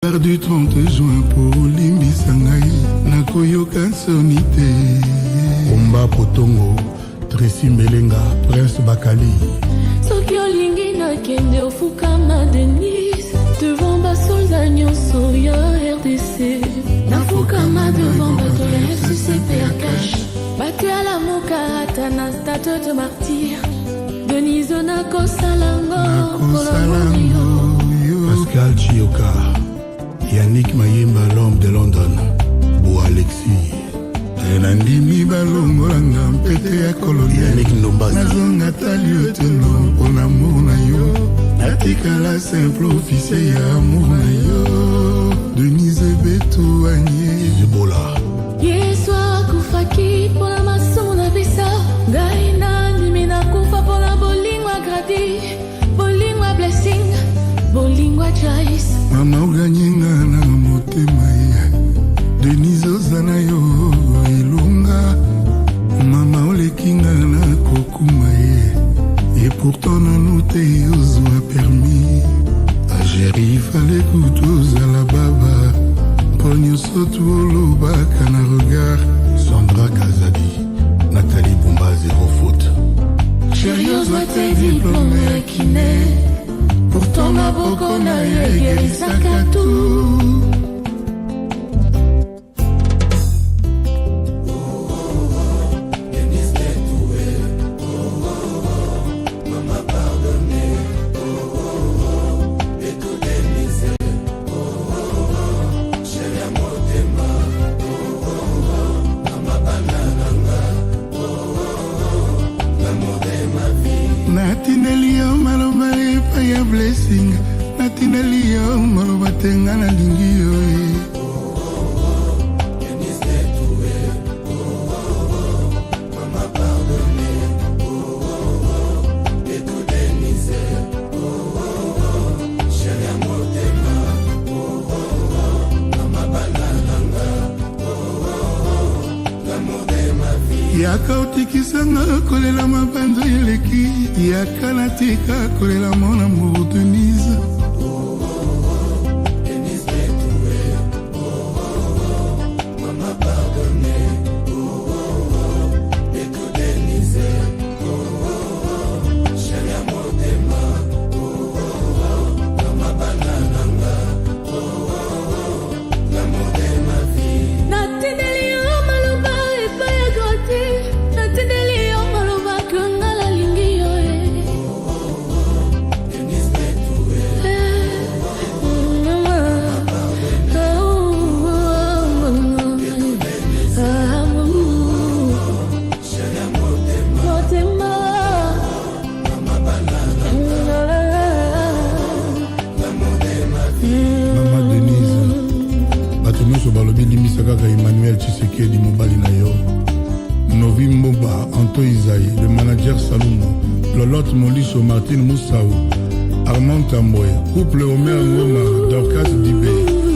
Du 30 juin mpo olimbisa ngai, nakoyoka nsoni te. Omba Potongo, Tracy Mbelenga, Prince Bakali. Soki olingi nakende ofukama Denise devant basolda nyonso ya RDC, nafukama devant bato ya FCC ya cash, bato ya Lamuka, ata na Stade de Martyr. Denise, nakosala ngo. Nakosala ngo yo. Pascal Chioka, Yannick Mayemba, l'homme de London, Bo Alexis. Nandimi balongolanga mpete ya colonel. Yannick Ndombazi. Nazonga ta lieutenant mpona amour na yo, natikala simple officier ya amour na yo. Denise Betu Anye. Zibola. Yesu akufaki mpona masumu na biso, ngai nandimi nakufa mpona bolingo ya Gradi, bolingo ya Blessing, bolingo ya Joyce. Mama, oganye nga na motema ye. Denise, oza na yo elonga. Mama, oleki nga na kokuma ye, et pourtant nanu te ozwa permis. Ageri fale kutu ozala baba, mpo nyonso tu olobaka na regard. Sandra Kazadi, Nathalie Bumba, zéro faute. Chéri, ozwa te diplôme ya kiné, pourtant maboko na yo egelisaka tu. Natindeli yo maloba epai ya Blessing, natindeli yo maloba te, nga nalingi yo e. Yaka otikisanga kolela, mabanzo eleki. Yaka natika kolela, mon amour Denise. Natindeli yo maloba epai ya Grati, natindeli yo maloba ke nga nalingi yo e. Eh, mama. Oh, oh, amour. Motema. Mama Denise, bato nyonso balobi limbisa kaka. Emmanuel Tshisekedi, mobali na yo, Novi Mboba, Anto Izai, le manager Salomo, Lolotte Moliso, Martine Moussao, Armand Tamboye, couple Omer Ngoma, Dorcas Dibe,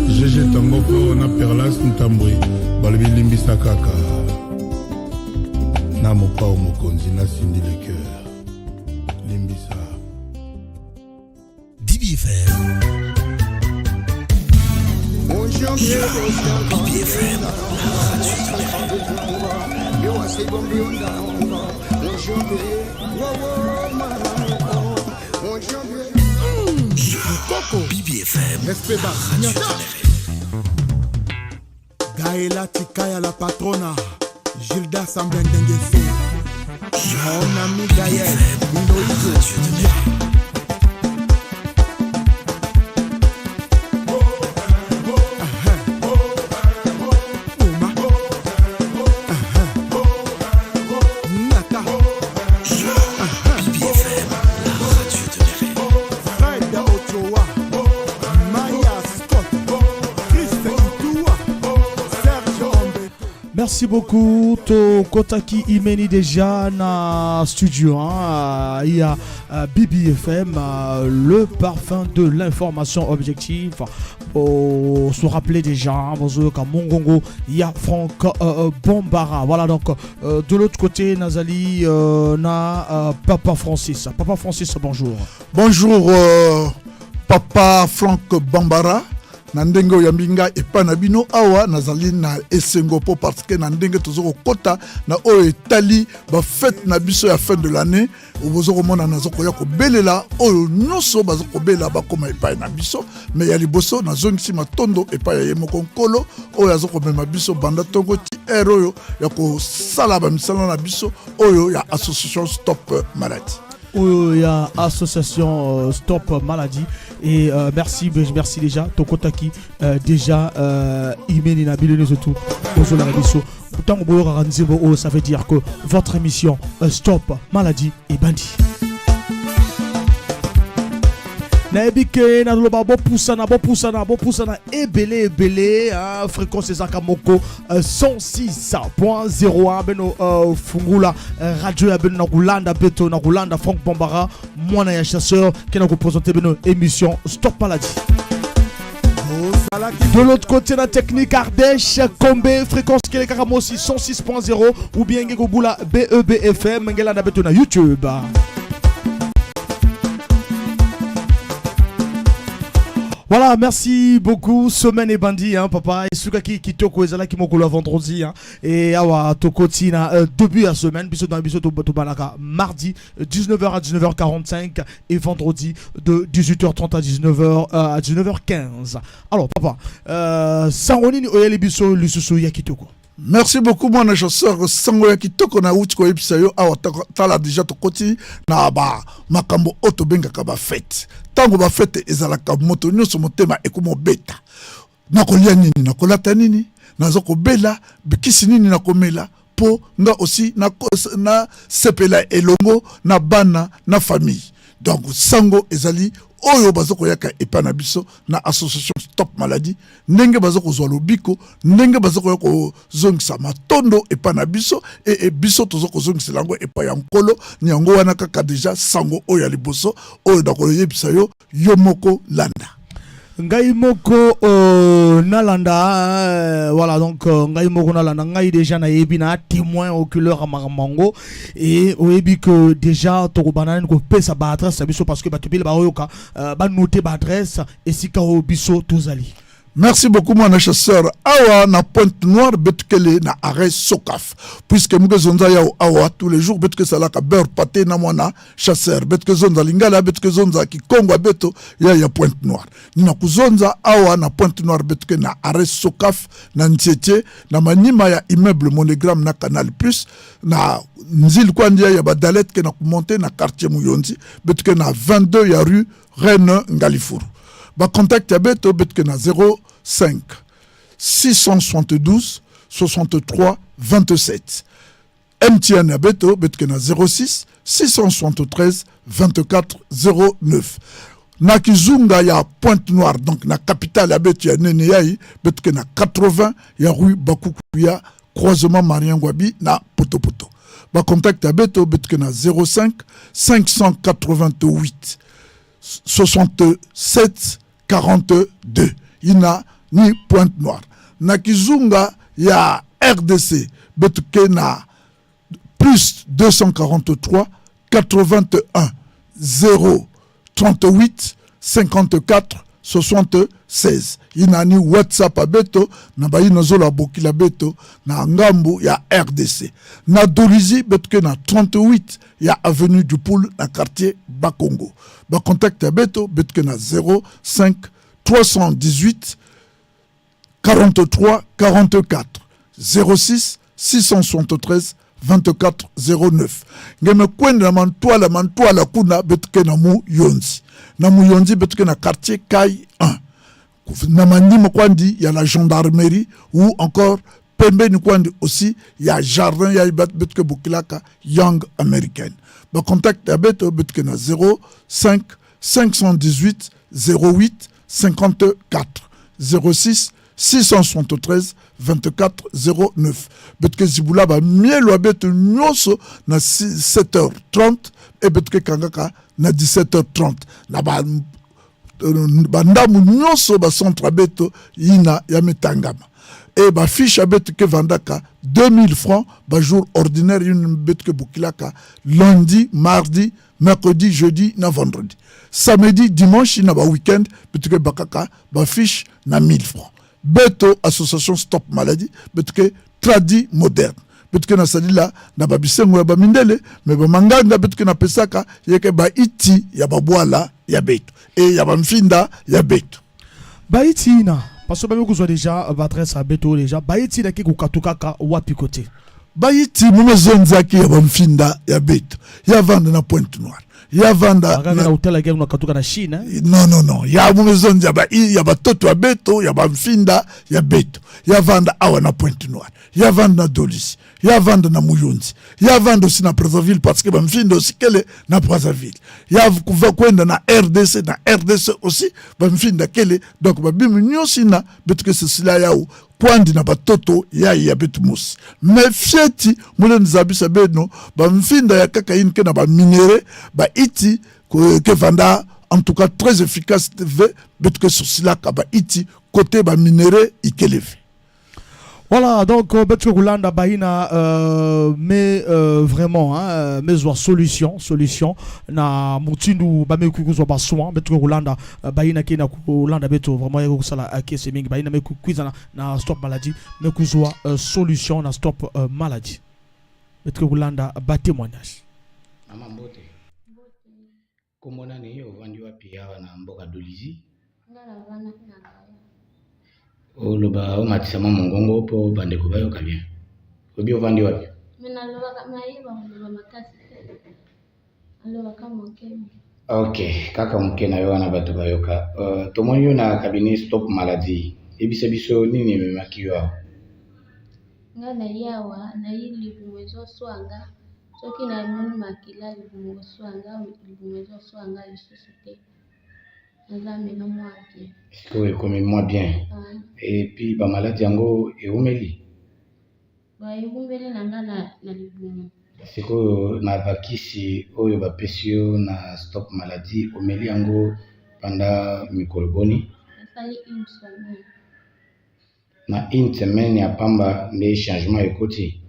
GG Tangofo na Perlas Ntambwe, balobi limbisa kaka na mopao mokonzi na Cindy Le Cœur, limbisa. DBFM. BBFM, la radio de mes rêves. BBFM, Respect la radio de mes rêves. Gaëla Tikaya la patrona, Gilda Samblendengeso, mon ami Gaël Minoizo. Radio de mes rêves. Uma. Nata. BBFM, la radio de mes rêves. Fred Ochoa, Maya Scott, Chris Itua, Serge Ombeto. Merci beaucoup. To Kotaki Imeni déjà na studio. Hein. Il y a BBFM, le parfum de l'information objective. Pour se rappeler déjà, hein, bonjour, comme Mongongo, il y a Franck Bombara. Voilà donc de l'autre côté, Nazali na Papa Francis. Papa Francis, bonjour. Bonjour, Papa Franck Bambara. Na ndenge oyambi nga epai na bino awa, nazali na esengo mpo parce que na ndenge toza kokɔta na oyo etali bafete na biso ya fin de l'année, boza komona naza koya kobelela oyo nyonso baza kobela bakóma epai na biso. Me ya liboso, nazongisi matondo epai ya ye moko Nkolo oyo aza komema biso banda ntongo ti heure oyo ya kosala bamisala na biso oyo ya association Stop Maladie. Oyo ya association Stop Maladie. Et merci, merci déjà. Tokotaki déjà imeni na bino nyonso tu ozolaka biso ntango boyokaka nzembo oyo, ça veut dire que votre émission Stop Maladie ebandi. Nayebi ke naloba bopusana, bopusana, bopusana ebele ebele. Fréquence ezalaka moko, 106.01. Beno fungula radio ya beno na kolanda beto, na kolanda Frank Bombara, mwana ya chasseur, ke na koprésente beno émission Stop Maladie. De l'autre côté, la technique, Ardèche, Kombe, fréquence Kelekaka aussi 106.0 ou bien Ngegobula BEBFM, Ngela na beto na YouTube. Voilà, merci beaucoup. Semaine ebandi, hein, papa. Et sukaki kitoko ezalaki mokolo ya vendredi, hein. Et awa tokoti na début ya semaine, biso dans biso to tobalaka mardi 19h à 19h45 et vendredi de 18h30 à 19h à 19h15. Alors papa, sango nini oyeli biso lisusu ya kitoko? Merci beaucoup, mwana chasseur. Sango ya kitoko nauti koyebisa yo awa, tala, déjà tokoti na ba makambo oyo tobengaka bafete. Ntango bafete ezalaka, moto nyonso motema ekomobeta: nakolia nini, nakolata nini, naza kobela, bikisi nini nakomela mpo nga aussi nasepela elongo na bana na famille. Donc sango ezali oyo baza koyaka epai na biso na association Stop Maladie, ndenge baza kozwa lobiko, ndenge baza koya kozongisa matondo epai na biso, e biso toza kozongisela yango epai ya Nkolo. Ni yango wana kaka déjà sango oyo ya liboso oyo nakoyebisa yo, yo moko landa. Ngai moko nalanda, voilà. Donc ngai moko nalanda. Ngai déjà nayebi na témoin oculaire ya makambo yango. E oyebi que déjà tokobanda nani kopesa baadresse ya biso, parce que bato ebele baoyoka, banote baadresse esika oyo biso tozali. Merci beaucoup, mwana chasseur. Awa na Pointe Noire, betukele na arrêt Sokaf, puisque muke zonza yao awa tous les jours, betuke salaka beurre pâté na mwana chasseur, betuke zonza lingala, betuke zonza kikongo beto ya Pointe Noire. Nina kuzonza awa na Pointe Noire, betuke na arrêt Sokaf na Ntietie, na manyima ya immeuble Monogramme na Canal Plus, na nzili kwandia ya badalet ke na kumonte na quartier Muyonzi, betuke na 22 ya rue Reine Ngalifuru. Bacontact ya beto, betuke na 05 672 63 27. MTN ya beto, betuke na 06 673 24 09. Na kizunga ya Pointe Noire, donc na capitale ya beto ya nene yai, betuke na 80 ya rue Bakuku ya croisement Marien Ngouabi na Potopoto. Bacontact ya beto, betuke na 05 588 67 42. Ina ni Pointe Noire. Na kizunga ya RDC, betuke na plus 243 81 0 38 54 76. Inani WhatsApp abeto na bayina zola bokila beto na ngambu ya RDC. Na Dolisie, betuke na 38 ya avenue du Poul na quartier Bakongo. Bacontact ya beto, betuke na 05 318 43 44, 06 673 24 09. Ngeme kwende na Mantwala, Mantwala kuna, betuke na Muyonzi. Na Muyonzi, betuke na quartier Kai 1, na mandima kwandi ya la gendarmerie ou encore pembeni kwandi aussi ya jardin ya betuke bokilaka Young American. Bacontact ya beto, betuke na 05 518 08 54, 06 673 24 09. Betuke zibula bamielo ya beto nyonso na 7h30 e betuke kangaka na 17h30 na ba bandambu nyonso bacentre ya beto yina ya mitangama. E bafiche ya beto ke vandaka 2000 francs bajour ordinaire, yini beto ke bokilaka lundi, mardi. Mercredi, jeudi na vendredi. Samedi, dimanche na ba week-end beto ke bakaka ba fiche na 1000 francs. Beto association Stop Maladie beto ke tradi moderne. Beto ke na salila na ba bisengo ya ba mindele mais ba manganga beto ke na pesaka yeke ba iti ya ba bwala ya beto et ya ba mfinda ya beto. Ba iti na parce que ba kozwa déjà ba adresse ya beto déjà ba iti na ke kokatukaka wapi côté. Ba iti mume zonzaki ya ba mfinda ya beto ya vanda na Pointe Noire ya vanda na hôtel ya na katuka na Chine hein? Non non non ya mume zonzi ya ba ya ba toto ya beto ya ba mfinda ya beto ya vanda awa na Pointe Noire ya vanda na Dolisie ya vanda na Muyunzi ya vanda aussi na Brazzaville parce que ba mfinda aussi kele na Brazzaville ya kuva kwenda na RDC na RDC aussi ba mfinda kele donc ba bimu nyonso na beto ke cecilia yao kwandi na batoto ya ya betu musi me fieti mule nzabisa beno ba mfinda ya kaka yin ke na ba minere ba iti ke vanda en tout cas très efficace ve betu ke sosilaka ba iti côté ba minere ikeleve. Voilà, donc betu kulanda baina mais vraiment hein, mais solution solution na mutindu ba me kuzwa ba soin betu kulanda baina ke na kulanda betu vraiment yako kusala kese mingi baina me kuiza na stop maladie me kuzwa solution na stop maladie betu kulanda ba témoignage. Mama mbote. Kombo nani ovandi wapi awa na mboka Dolisie? Nga navandaki na Gaya. Oloba omatisa mwa mongongo mpo bandeko bayoka bien. Obi ovandi wapi? Me nalobaka nayeba koloba makasi te. Nalobaka moke. Ok, kaka moke na yo wana bato bayoka. Tomoni yo na cabinet Stop Maladie. Yebisa biso nini ememaki yo awa? Nga naye awa, naye libumu ezoswa nga. Soki namoni makila libumu koswa nga, libumu ezoswa nga lisusu te. Naza mena mwa bien. Sikoyo ekomi mwa bien. Et puis ba maladi yango eumeli? Ba eumeli na nga na libumu. Sikoyo na bakisi oyo bapesi yo na Stop Maladie, omeli yango pendant mikolo boni? Nasali une semaine. Na une semaine ya pamba nde changement ekoti?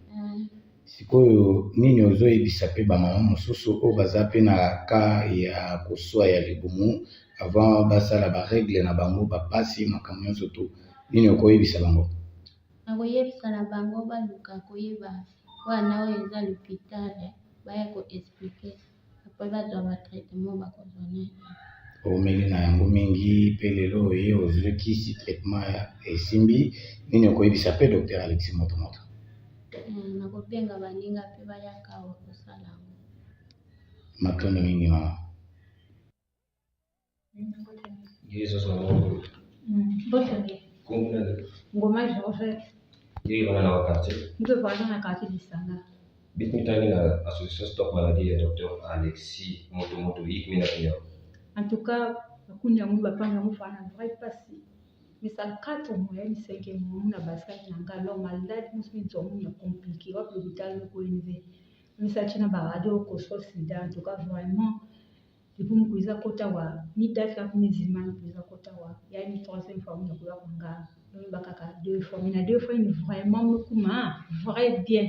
Sikoyo nini ozoyebisa pe ba mama mosusu oyo baza pe na cas ya koswa ya libumu avant basala ba règle na bango ba pasi makambo nyonso tu, nini okoyebisa bango? Nakoyebisa na bango baluka koyeba wana oyo eza l'hôpital, baya ko expliquer après bazwa ba traitement bakozwa nini. Omeli na yango mingi pe lelo oye ozwi kisi traitement esimbi, nini okoyebisa pe docteur Alexis Motomoto? Nakobenga baninga pe bayaka awa kosala yango. Matondo mingi mama. Ngoma Georgette. Yeye wana na quartier. Mtu kwa na quartier Lisanga. Bitmitangi na association Stop Maladie ya Dr Alexis Motomoto yikmi na kinya. En tout cas, bakundi yango bapanga yango fana vrai pasi. Mais ça 4 mois ni 5 mois na basket na nga alors malade musu nzomu ya compliqué wa l'hôpital ko élevé. Mais ça tina ba radio ko so sida en tout cas vraiment depuis mukuiza kota wa ni date ka kumizima mukuiza kota wa ya ni troisième fois mu kuya kwanga donc bakaka deux fois mais na deux fois ni vraiment mukuma vrai bien.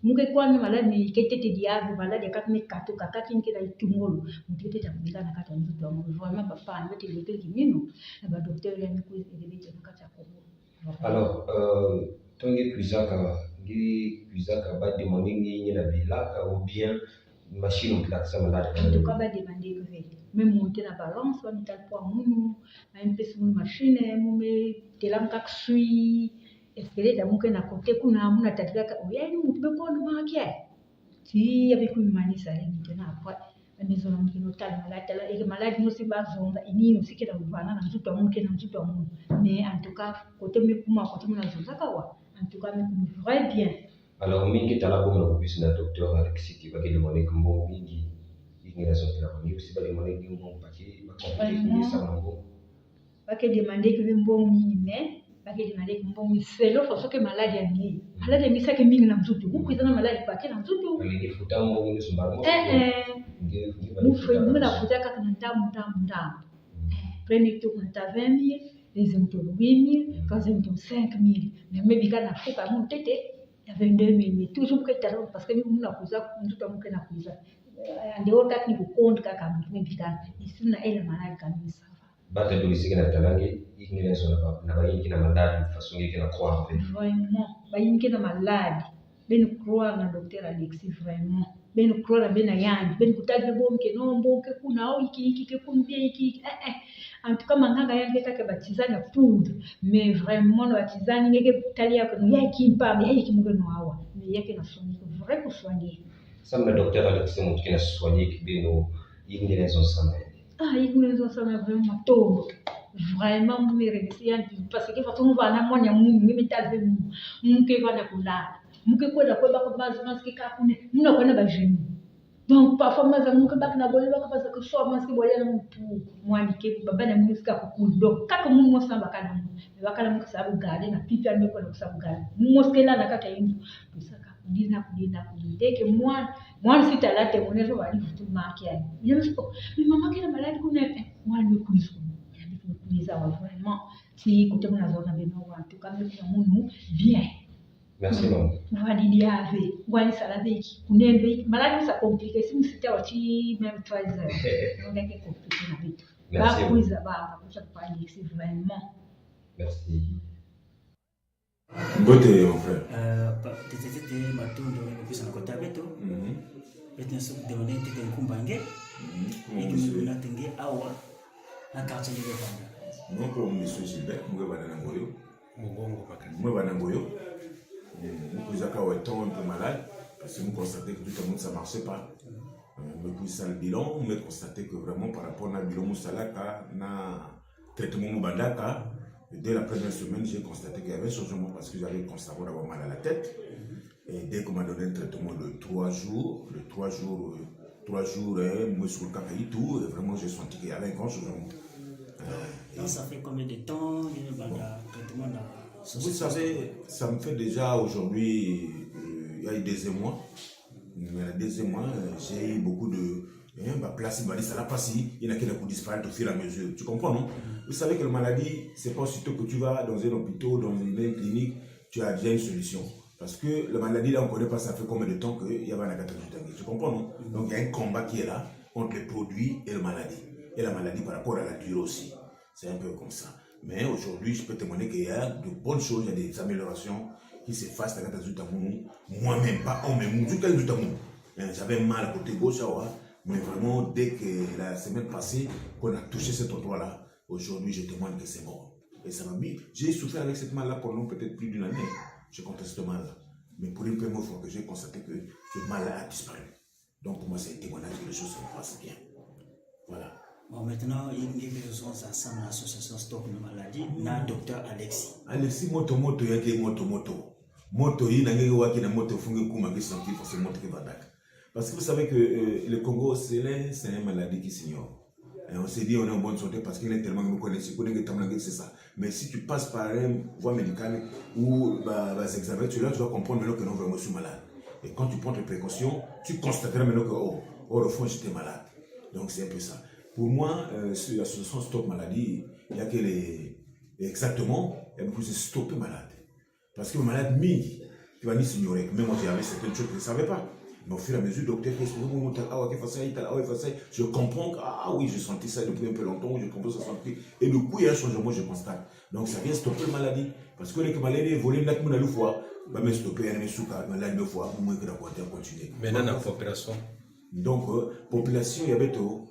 Muke kwa na malade ni ketete diable malade ya katme kato kakati nke na itungolo mutete ta kubika na kata nzuto wa vraiment papa ndete docteur kimino na ba docteur ya mikuiza edebete na kata Kongo. Alors tonge kuizaka ngi kuizaka ba demander ngi na bilaka ou bien machine ou malade. En tout cas ba demander que même monter na balance ba mital poids munu ba mpesi munu machine mume telam kak sui escalier da muke na côté kuna muna tatika ka oya ni mutu be kono ma kia ti ya be kumanisa le maintenant après la maison na muke no tal malade tala et malade no se ba zonga ini no se kela mvana na nzuto muke na nzuto mu mais en tout cas côté me kuma côté muna zonga ka wa en tout cas me kuma vrai bien. Alors mingi tala bongo na kopesa na docteur Alexis qui va ke demander que mbongo mingi ingi na zonga la bangi aussi ba demander que mbongo paki ba compliquer que ça mbongo. Ba ke demander que mbongo mingi mais ba ke demander que mbongo selo faut que malade ya ngi. Malade ya ngi sake mingi na nzutu. Ku kuza na malade pa ke na nzutu. Ngi futa mbongo ni sumba mo. Mu fe mu na futa kaka na ndamu ndamu ndamu. Premier tour na ta 20 000, deuxième tour 8 000, troisième tour 5 000. Mais me bika na fuka mu tete ya 22 000 mais toujours que talon parce que mu na kuza nzutu mu ke na kuza. En dehors kaka ni kukonde kaka mutu me bikana ici na ele malade quand même, ça va. Bato edolisiki na talangi ingine so na bayingi na malade façon ngeke na croire ve. Vraiment bayingi na malade beni croire na docteur Alexis, vraiment beni croire na bena yandi beni kutali be bomke no mboke kuna o iki iki ke kun bien iki iki eh eh. En tout cas manganga yandi kaka batizani ya poudre, mais vraiment na batizani ngeke tali yako no yaki mpamba yaki muke no awa mais yake na soigner vrai ko soigner. Sam na docteur Alexis mutu ke na soigner kibeno ingine zo sama. Ah, ingine zo sama vraiment matondo. Vraiment me remercie yandi parce que façon vana mwana mungu ngimi taze mungu muke vana kulala muke kwenda kweba kwa mazi mazi ka kune muna kwenda ba genoux. Donc parfois mazi muke bak na bole baka parce que so mazi bole na mutu mwani ke baba na mungu sika kukulu. Donc kaka mungu mo samba kana mungu me bakala muke sabu garder na pipi ame kwenda kusabu garder mungu skela na kaka yindu tusaka kudina kudina kudina dès que moi moi si t'as la témoignage va aller tout marquer je me suis dit, mais maman qui a malade kuna moi le kuiso kuiza wa vraiment si côté mon azona beno en tout cas mais munu bien. Merci maman. Validi ave wali salade kunembe malade ça compliqué si musita wa chi même 3 heures donc c'est compliqué na bitu. Merci. Ba kuiza ba ba kusa pa c'est vraiment. Merci. Mbote mon frère. Tete matondo opesa na kota beto. Beto na soki demande tete nkumbange. Eki na tenge awa na quartier de Vanda. Non pour monsieur Gilbert, mwe bana na ngoyo. Mongongo makasi. Mwe bana ngoyo. Nous posons un temps un peu malade parce que nous constatons que tout le monde ça marchait pas. Nous posons le bilan, nous constatons que vraiment par rapport à bilan Moussalaka na traitement Mubandaka. Dès la première semaine, j'ai constaté qu'il y avait un changement parce que j'avais constamment d'avoir mal à la tête. Et dès qu'on m'a donné un traitement de 3 jours, le 3 jours, 3 jours, moi sur le café et tout, et vraiment j'ai senti qu'il y avait un grand changement. Donc ça fait combien de temps il y a un traitement dans Vous savez, ça me fait déjà aujourd'hui, il y a eu 2 mois. Mais le 2e mois, j'ai eu beaucoup de... Hein, bah, place, bah, ça l'a pas si, il y en a qui ont disparaître au fur et à mesure. Tu comprends, non? Vous savez que la maladie, c'est pas aussitôt que tu vas dans un hôpital, dans une clinique, tu as déjà une solution. Parce que la maladie, là, on ne connaît pas, ça fait combien de temps qu'il y avait un 4 Tu comprends, non? Donc, il y a un combat qui est là entre les produits et la maladie. Et la maladie par rapport à la durée aussi. C'est un peu comme ça. Mais aujourd'hui, je peux témoigner qu'il y a de bonnes choses, il y a des améliorations qui s'effacent dans la Moi-même, pas on, mais j'avais mal à côté gauche, mais vraiment, dès que la semaine passée, qu'on a touché cet endroit-là, aujourd'hui, je témoigne que c'est bon. Et ça m'a mis. J'ai souffert avec cette mal-là pendant peut-être plus d'une année. J'ai constaté ce mal-là. Mais pour une première fois que j'ai constaté que ce mal-là a disparu. Donc pour moi, c'est un témoignage que les choses se passent bien. Voilà. Bon, maintenant, il y a des choses ensemble, l'association Stop la Maladie, na docteur Alexis. Alexis, moto, moto, il y a moto, moto. Moto, il y a des moto, funge, kuma, qui sont qui, forcément, moto qui va d'accord. Parce que vous savez que le Congo, c'est une maladie qui s'ignore. Et on s'est dit on est en bonne santé parce qu'il est tellement que nous connaissons, c'est ça. Mais si tu passes par une voie médicale ou bah, examens, tu, là, tu vas comprendre maintenant que non, vraiment, je suis malade. Et quand tu prends tes précautions, tu constateras maintenant que, oh, au fond, j'étais malade. Donc c'est un peu ça. Pour moi, sur l'association Stop Maladie, il y a que les. Exactement, il y a beaucoup de stopper malade. Parce que le malade mingi, tu vas ni s'ignorer. Même moi, j'avais certaines choses que je ne savais pas. Mais au fur et à mesure, docteur, je comprends que, ah oui, je sentais ça depuis un peu longtemps, je comprends ça sentir. Et du coup, il y a un changement, je constate. Donc, ça vient stopper la maladie. Parce que les maladies volent, la fois, va me stopper, il y a une fois, au moins que la continuer. Maintenant, la population. Donc, population, il y avait tout.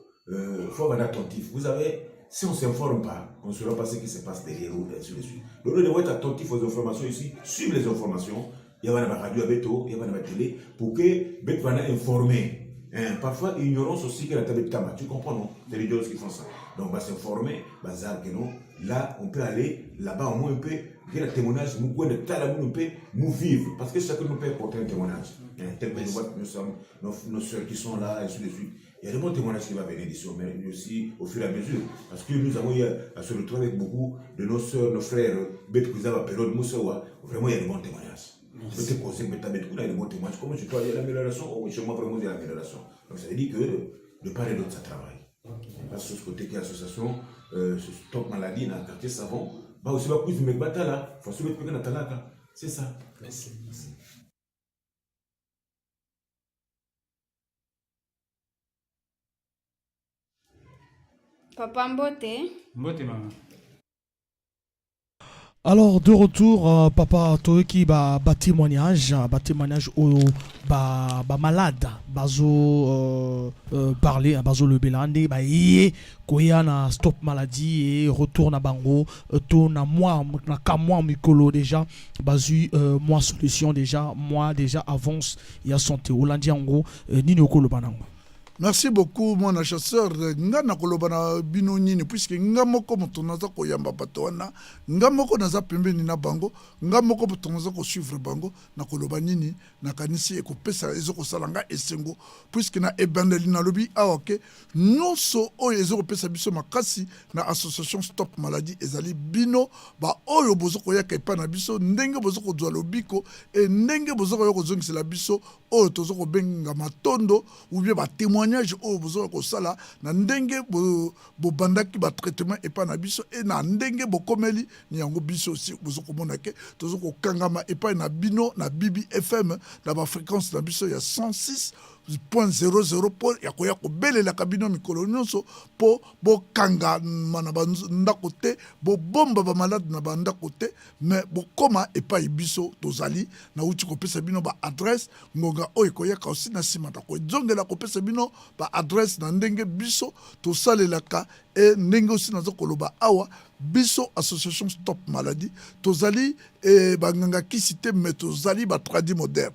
Faut avoir attentif. Vous avez, si on ne s'informe pas, on ne saura pas ce qui se passe derrière ou ainsi de suite. Donc, nous devons être attentifs aux informations ici, suivre les informations. Il y a la radio à Beto, il y a la télé, pour que Beto va informer. Hein, parfois, ignorance aussi que la table de tabac. Tu comprends, non? C'est les idiots qui font ça. Donc, on va s'informer, bazar que non. Là, on peut aller, là-bas, au moins, on peut, que le témoignage, nous, nous, peut nous vivre. Parce que chacun nous peut porter un témoignage. Hein, tel que nous voyons, nous sommes, nos soeurs qui sont là, et ainsi de suite. Il y a de bons témoignages qui vont venir d'ici, mais aussi au fur et à mesure. Parce que nous avons eu à se retrouver avec beaucoup de nos soeurs, nos frères, Beto Kuzaba, Pérode, Moussaoua. Vraiment, il y a de bons témoignages. Peut-être conseil, mais t'as mis de bons témoignages. Comment je dois aller à l'amélioration? Oh oui, chez moi, vraiment, il y a l'amélioration. Donc ça veut dire que de part et d'autre, ça travaille. Parce que ce côté qui est association, Stop Maladie dans le quartier Savon, bah aussi, bah, plus, mais bah, faut se mettre plus dans. C'est ça. Merci. Merci. Papa mbote. Mbote mama. Alors de retour papa toyoki ba ba témoignage ba témoignage oyo ba ba malade bazo parler bazo lobela nde ba ye koya na stop maladie et retour na bango to na mois na ka mois mikolo déjà bazui mois solution déjà mois déjà avance ya santé olandi yango nini okoloba nango. Merci beaucoup mwana chasseur. Nga nakoloba na bino nini, puisque nga moko moto naza koyamba bato wana, nga moko naza pembeni na bango, nga moko moto naza kosuivre bango, nakoloba nini? Nakanisi ekopesa ezokosala nga esengo, puisque na ebandeli nalobi awa ke nyonso oyo ezokopesa biso makasi na association Stop Maladie ezali bino baoyo bozokoyaka epai na biso, ndenge bozokozwa lobiko e ndenge bozokoya kozongisela biso oyo tozo kobenga matondo ou bien ba témoignage oyo bozo kosala na ndenge bobandaki ba traitement epai na biso e na ndenge bokomeli ni yango. Biso aussi bozo komona ke tozo kokangama epai na bino na Bibi FM na ba fréquence na biso ya 106.00 mpo ya koya kobelelaka bino mikolo nyonso mpo bokangama na bandako te, bobomba bamalade na bandako te, mais bokóma epai biso tozali. Nauti kopesa bino baadresse. Ngonga oyo ekoyaka osi na nsima na kozongela kopesa bino baadresse na ndenge biso tosalelaka. E ndenge osi naza koloba awa, biso association Stop Maladie tozali banganga kisi te, mais tozali batradi moderne.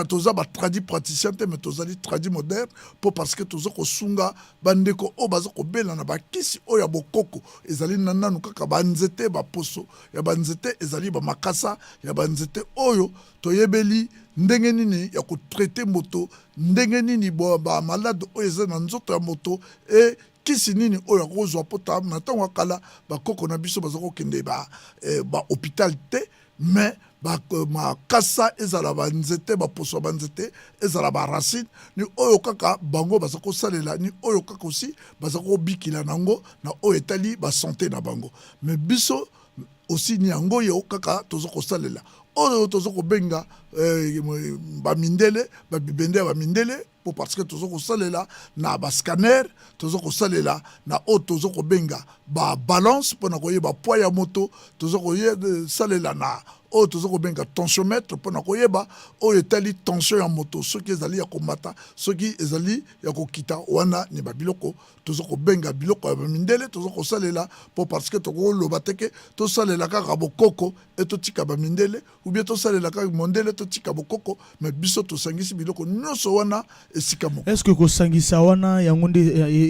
Toza batradi praticien te, mais tozali tradi moderne mpo parce que toza kosunga bandeko oyo baza kobela na bakisi oyo ya bokoko. Ezali na nanu kaka banzete, baposo ya banzete, ezali bamakasa ya banzete oyo toyebeli ndenge nini ya kotraiter moto, ndenge nini bamalade oyo eza na nzoto ya moto e kisi nini oyo akozwa. Mpo na ntango ya kala bakoko na biso baza kokende bahôpital te, mais makasa ezala banzete, baposo ya banzete, ezala baracine, ni oyo kaka bango baza kosalela, ni oyo kaka osi baza kobikila nango na oyo etali basanté na bango. Mais biso aussi ni yango oyo kaka toza kosalela, oyo toza kobenga bamindele, babibende ya bamindele, po parce que toza kosalela na bascanner, toza kosalela na oyo toza kobenga babalance mpona koyeba poids ya moto, toza kosalela na oyo toza kobenga tensiomètre mpona koyeba oyo etali tension ya moto, soki ezali ya komata, soki ezali ya kokita. Wana ni babiloko toza kobenga biloko ya bamindele toza kosalela, mpo parce que tokoloba te ke tosalela kaka bokoko e totika bamindele, ou bien tosalela kaka mondele totika bokoko, mais biso tosangisi biloko nyonso wana esika moko. Est ce que kosangisa wana yango nde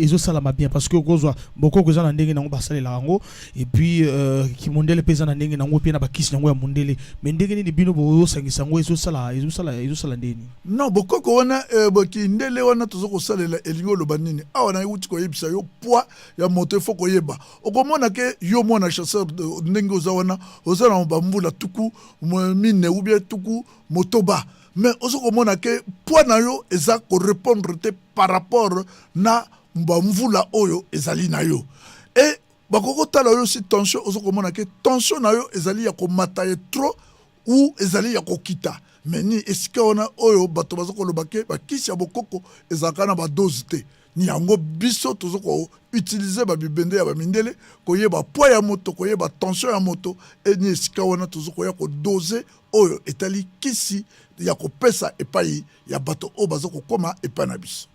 ezosalama bien? Parce que kozwa bokoko eza na ndenge nango basalelaka yango, et puis kimondele mpe eza na ndenge nango mpe na bakisi nango ya mondele, mais ndenge nini bino bozosangisa yango, ezosala ndenge nini? Non, bokoko wana, kindele wana toza kosalela elingi oloba nini? Awa nauti koyebisa yo poids ya moto efo koyeba. Okomona ke yo mwana chasseur, ndenge oza wana, oza na bambula 40 ou bien 60, mais oza komona ke poids na yo eza korépondre te par rapport na bamvula oyo ezali na yo. E bakoki kotala yo si tension, oza komona ke tension na yo ezali ya komata ye trop ou ezali ya kokita. Mais ni esika wana oyo bato baza koloba ke bakisi ya bokoko ezalaka na badose te, ni yango biso toza koutiliser babibende ya bamindele koyeba poids ya moto, koyeba tension ya moto. E ni esika wana toza koya kodoser oyo etali kisi ya kopesa epai ya bato oyo baza kokóma epai na biso.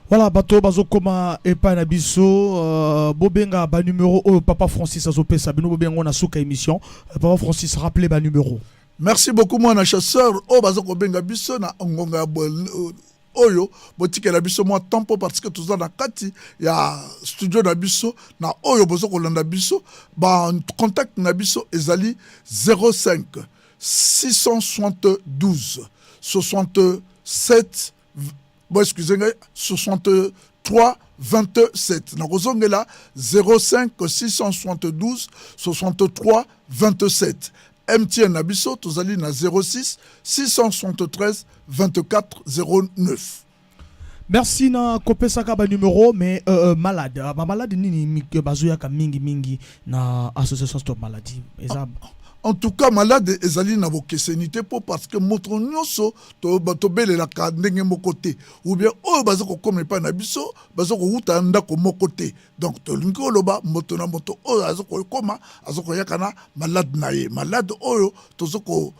Voilà, bato bazokoma epai na biso, bobenga banuméro oyo papa Francis azopesa bino, bobenga ngo na suka émission. Papa Francis, rappelez banuméro. Merci beaucoup mwana chasseur. Oyo baza kobenga biso na ngonga ya oyo, botikela biso mwa temps mpo parce que toza na kati ya studio na biso. Na oyo boza kolanda biso, bacontact na biso ezali 05 672 67, bon, excusez ngai, 63 27. Nakozongela: 05 672 63 27. MTN na biso tozali na 06 673 24 09. Merci na kopesaka banuméro. Mais malade, bamalade nini bazoyaka mingi mingi na association Stop Maladie eza? En tout cas malade ezali na bokeseni te mpo parce que moto nyonso tobelelaka ndenge moko te ou bien oyo baza kokoma epai na biso baza kowuta ndako moko te. Donc tolingi koloba moto na moto oyo aza kokoma aza koyaka na malade na ye, malade oyo toza ko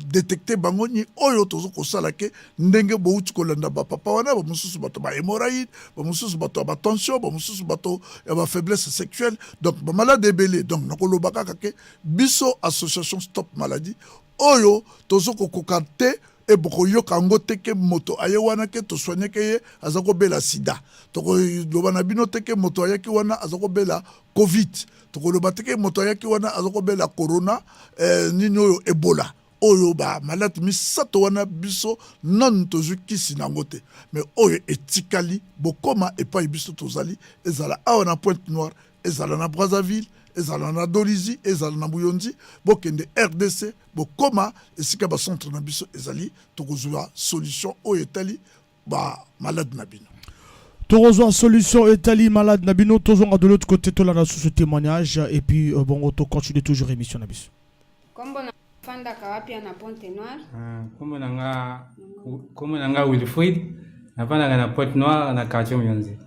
detecter bango ni oyo toza kosala ke ndenge bowuti kolanda ba papa wana, ba mosusu bato ba hemorroïde, ba mosusu bato ya ba tension, ba mosusu bato ya ba faiblesse sexuelle, donc ba malade ebele. Donc nakoloba kaka ke biso association Stop Maladie oyo tozo kokoka te e bokoyoka yango te ke moto aye wana ke tosoigneke ye aza kobela sida, tokoloba na bino te ke moto ayaki wana aza kobela covid, tokoloba te ke moto ayaki wana aza kobela corona, nini oyo ebola, oyo ba malade misato wana biso nanu tozwi kisi na yango te. Mais oyo etikali bokoma epai biso tozali, ezala awa na Pointe Noire, ezala na Brazzaville, ezala na Dolisie, ezala na Muyonzi, bokende RDC, bokoma esika ba centre na biso ezali, tokozwa solution oyo etali ba malade na bino. Tokozwa solution etali malade na bino. Tozonga de l'autre côté, tolanda sous témoignage et puis bongo to continue toujours émission na biso. Kombo na fandaka wapi na Pointe Noire? Kombo na nga, kombo na nga Wilfried, nafandaka na Pointe Noire na quartier Muyonzi.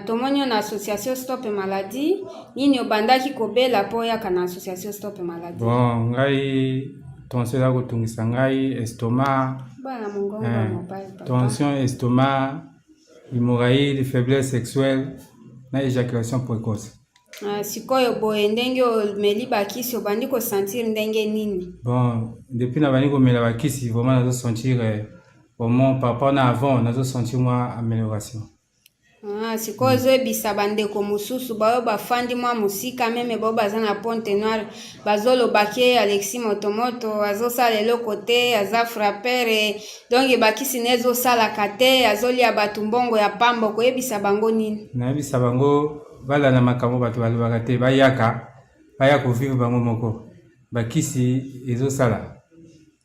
Tomoni yo na association Stop Maladie. Nini obandaki kobela po oyaka na association Stop Maladie? Bon, ngai tension eza kotungisa ngai, estomac. Bana mongongo ya mobali papa. Tension, estomac, hémorroïde, faiblesse sexuelle na éjaculation précoce. Sikoyo boye ndenge omeli bakisi obandi kosentir ndenge nini? Bon, depuis nabandi komela bakisi vraiment nazo sentir vraiment par rapport na avant nazo sentir mwa amélioration. Sikoyo ozoyebisa bandeko mosusu baoyo bafandi mwa mosika meme baoyo baza na Pointe Noire bazoloba ke Alexis Motomoto azosala eloko te, aza frappeur, donc bakisi na ye ezosalaka te, azolia bato mbongo ya pamba, okoyebisa bango nini? Nayebisa bango balanda makambo bato balobaka te, bayaka baya kovivre bango moko, bakisi ezosala.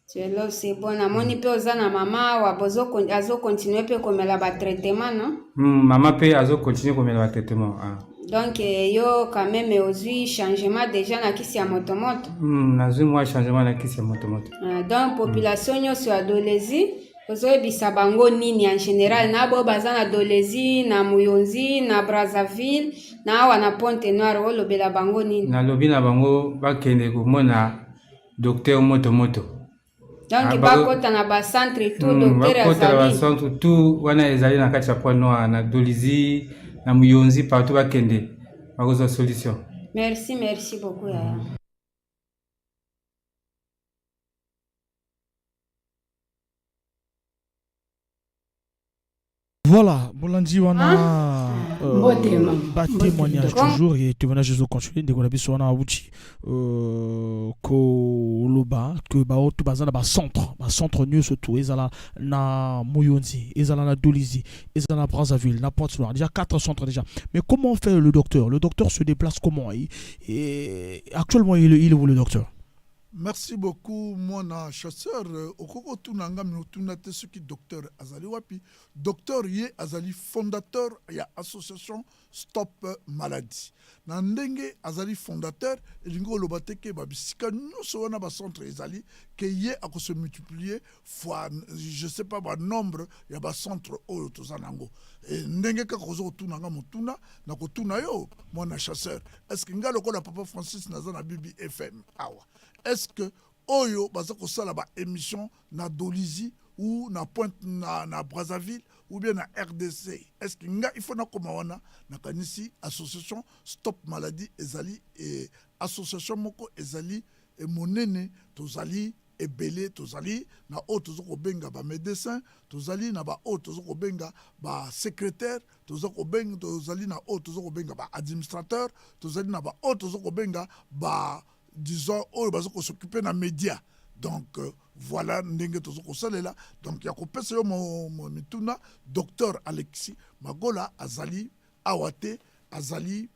Celo c'est bon, namoni mpe oza na mama awa, azokontinue mpe komela ba traitement non? Mama mpe azokontinue komela ba traitement. Donc yo quand même ozwi changement déjà na kisi ya motomoto? Nazwi mwa changement na kisi ya motomoto. Donc population nyonso ya Dolisie ozoyebisa bango nini en général na bo baza na Dolisie, na Muyonzi, na Brazzaville, na awa na Pointe Noire, olobela bango nini? Nalobi na bango bakende komona docteur Motomoto. Donc bakota na ba centre tout docteur bakota na ba centre tout wana ezali na kati ya Pointe Noire, na Dolisie, na Muyonzi, partout bakende bakozwa solution. Merci, merci beaucoup yaya. Voilà, Bolandi wana ba témoignage toujours et témoignage ezo continuer ndeko na biso wana awuti koloba que baoto baza na ba centre, ba centre nyonso tout ezala na Muyonzi, ezala na Dolisie, ezala na Brazzaville, na Pointe-Noire, déjà 4 centres déjà. Mais comment fait le docteur? Le docteur se déplace comment? Et actuellement il est où le docteur? Merci beaucoup mwana chasseur. Okoki kotuna nga mais otuna te soki docteur azali wapi. Docteur ye azali fondateur ya association Stop Maladie. Na ndenge azali fondateur elingi koloba te ke ba bisika nyonso wana ba centre ezali ke ye ako se multiplier fois je sais pas ba nombre ya ba centre oyo toza nango. Et ndenge kaka ozo kotuna nga motuna na kotuna yo mwana chasseur, est-ce que nga lokola papa Francis naza na BBFM awa, est-ce que oyo baza kosala ba émission na Dolisie ou na Pointe na Brazzaville ou bien na RDC, est-ce que nga il faut nakoma wana? Nakanisi association Stop Maladie ezali association moko ezali monene, tozali ebele, tozali na oyo toza kobenga ba médecin, tozali na ba oyo toza kobenga ba secrétaire, toza kobenga, tozali na oyo toza kobenga ba administrateur, tozali na ba oyo toza kobenga ba disons oyo baza kosoccuper na média. Donc voilà ndenge toza kosalela. Donc ya kopesa yo mituna, docteur Alexis Magola azali awa te, azali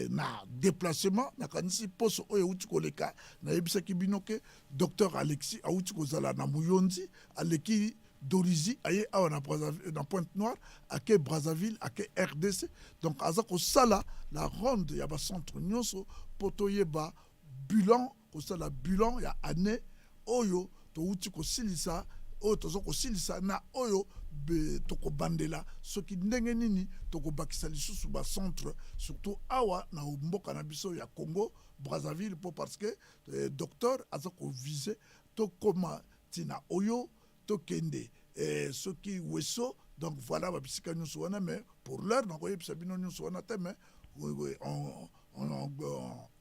na déplacement. Nakanisi poso oyo euti koleka nayebisaki bino ke docteur Alexis auti kozala na Muyonzi, aleki Dolisie, aye awa na Brazzaville, na Pointe Noire, ake Brazzaville, ake RDC. Donc aza kosala la ronde ya ba centre nyonso po toyeba bilan, kosala bilan ya année oyo towuti kosilisa, oyo toza kosilisa na oyo be, tokobandela soki ndenge nini tokobakisa lisusu ba centre, surtout awa na mboka na biso ya Congo Brazzaville, po parce que eh, docteur aza kovise tokoma ntina oyo tokende eh, soki Weso. Donc voilà, babisika nyonso wana. Mais pour l'heure nakoyebisa bino nyonso wana te, mais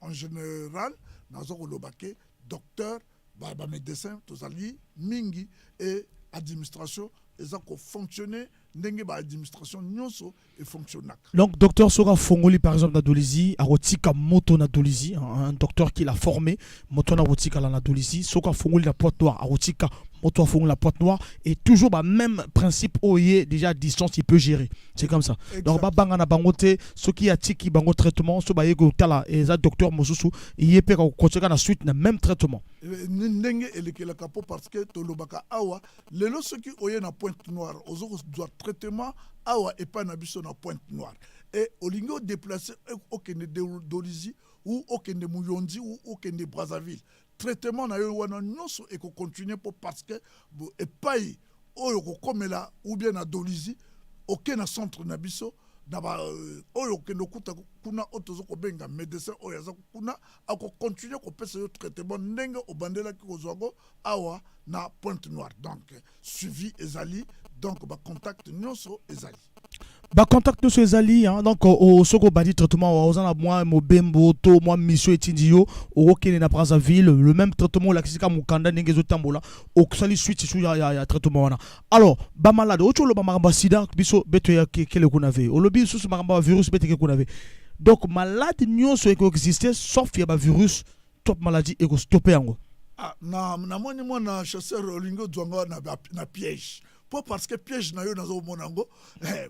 en général naza koloba ke docteur, bamédecin tozali mingi et administration eza kofonctionne ndenge baadministration nyonso efonctionnaka. Donc, docteur Sora Fongoli, par exemple, na Dolisie, arotika moto na Dolisie, un docteur qui l'a formé, moto na rotika la na Dolisie, Soka Fongoli la Pointe Noire, arotika moto Fongoli la Pointe Noire, et toujours bah, même principe, oye, déjà à distance, il peut gérer. C'est comme ça. Exact. Donc, ba banga na bango te, ce qui a tiki bango traitement, so ba yego tala, et ça, docteur Mosusu, il peut continuer la suite, na même traitement. Ndenge elekelaka, po parce que tolobaka awa lelo, soki oye na Pointe Noire, ozokozwa traitement awa epai na biso na Pointe Noire e olingi odéplace, okende Dolisie ou okende Moyonzi ou okende Brazzaville, traitement na yo wana nyonso ekocontinue, mpo parce que epai oyo kokomela ou bien na Dolisie, oke na centre na biso na ba oyo okende okuta kuna, oyo toza kobenga médecin oyo aza kuna, akocontinue kopesa yo traitement ndenge obandelaki kozwa yango awa na Pointe Noire. Donc suivi ezali, donc bacontact nyonso ezali. Bacontact nyonso ezali, hein. Donc soki obandi traitement, oza na mwa mobembo to mwa mission etindi yo, okokende na Brazzaville, le même traitement, olakisi kaka mokanda ndenge ezotambola, okosali suite su ya traitement wana. Alors bamalade oti oloba makambo ya sida, biso beto ya kele kuna ve, olobi lisusu makambo ya virus beteke kuna ve. Donc malade nyonso ekoexiste sauf ya bavirus, Stop Maladie ekostope yango. Ah, na namoni mwana chasseur olingi ozwanga na piège, mpo parce que piège na yo nazomona yango,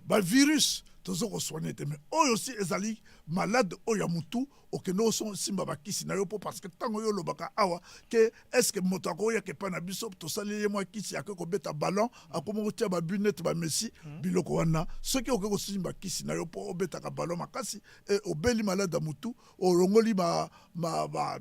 bavirus toza kosoigne te, mais oyo si ezali malade oyo ya motu, okende osimba bakisi na yo, mpo parce que ntango yo olobaka awa ke est ce que moto akoyaka epai na biso, tosali ye mwa kisi, ake kobeta ballon, akomi kotia babu neti bamessi, biloko wana, soki oke kosimba kisi na yo mpo obetaka ballon makasi e obeli malade ya motu, olongoli ba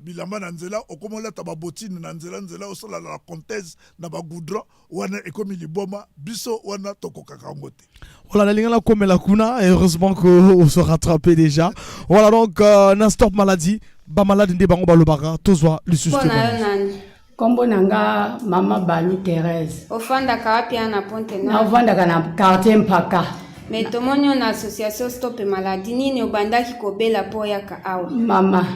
bilamba na nzela, okomi olata babotine na nzela nzela, osala na contese na bagoudron wana, ekomi liboma. Biso wana tokokaka yango te. Voilà, la lingala komela kuna, et heureusement qu'on se rattrapait déjà. Voilà, donc, na Stop Maladie, ba malade nde bango balobaka, tozwa lisusu Mpo na yo témoignage. nani? Nkombo na nga Mama Balu Thérèse. Ofandaka wapi ya na Pointe Noire? Navandaka na quartier Mpaka. Me tomoni yo na association Stop Maladie. Nini obandaki kobela mpo oyaka awa? Mama,